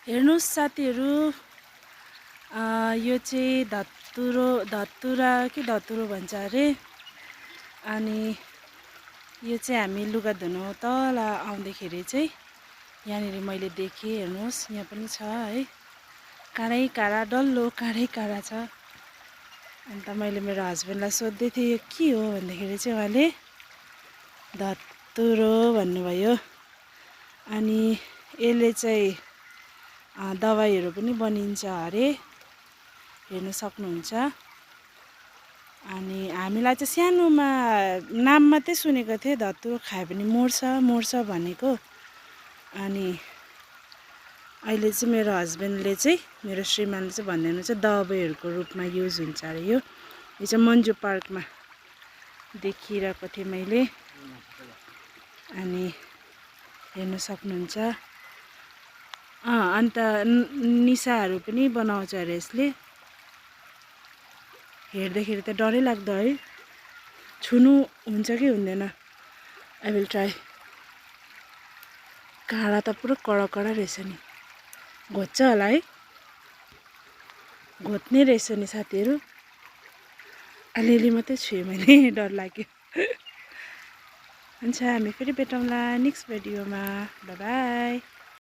हेर्नुस् साथीहरू, यो चाहिँ धतुरा कि धतुरो भन्छ अरे। अनि यो चाहिँ हामी लुगा धुनु तल आउँदाखेरि चाहिँ यहाँनिर मैले देखेँ। हेर्नुहोस्, यहाँ पनि छ है, काँडै काँडा, डल्लो काँडै काँडा छ। अन्त मैले मेरो हस्बेन्डलाई सोध्दै थिएँ यो के हो भन्दाखेरि चाहिँ उहाँले धतुरो भन्नुभयो। अनि यसले चाहिँ दबाईहरू पनि बनिन्छ अरे, हेर्न सक्नुहुन्छ। अनि हामीलाई चाहिँ सानोमा नाम मात्रै सुनेको थिएँ, धतुरो खायो भने मर्छ भनेको। अनि अहिले चाहिँ मेरो हस्बेन्डले चाहिँ, मेरो श्रीमानले चाहिँ भन्दै हुनुहुन्छ दबाईहरूको रूपमा युज हुन्छ अरे। यो चाहिँ मन्जु पार्कमा देखिरहेको थिएँ मैले। अनि हेर्न सक्नुहुन्छ। अन्त निसाहरू पनि बनाउँछ अरे यसले। हेर्दाखेरि त डरै लाग्दो है, छुनु हुन्छ कि हुँदैन? I will try. काँडा त पुरा कडा रहेछ नि, घोच्छ होला है, घोच्ने रहेछ नि साथीहरू। अलिअलि मात्रै छुएँ मैले, डर लाग्यो। हुन्छ, हामी फेरि भेटौँला नेक्स्ट भिडियोमा। By by.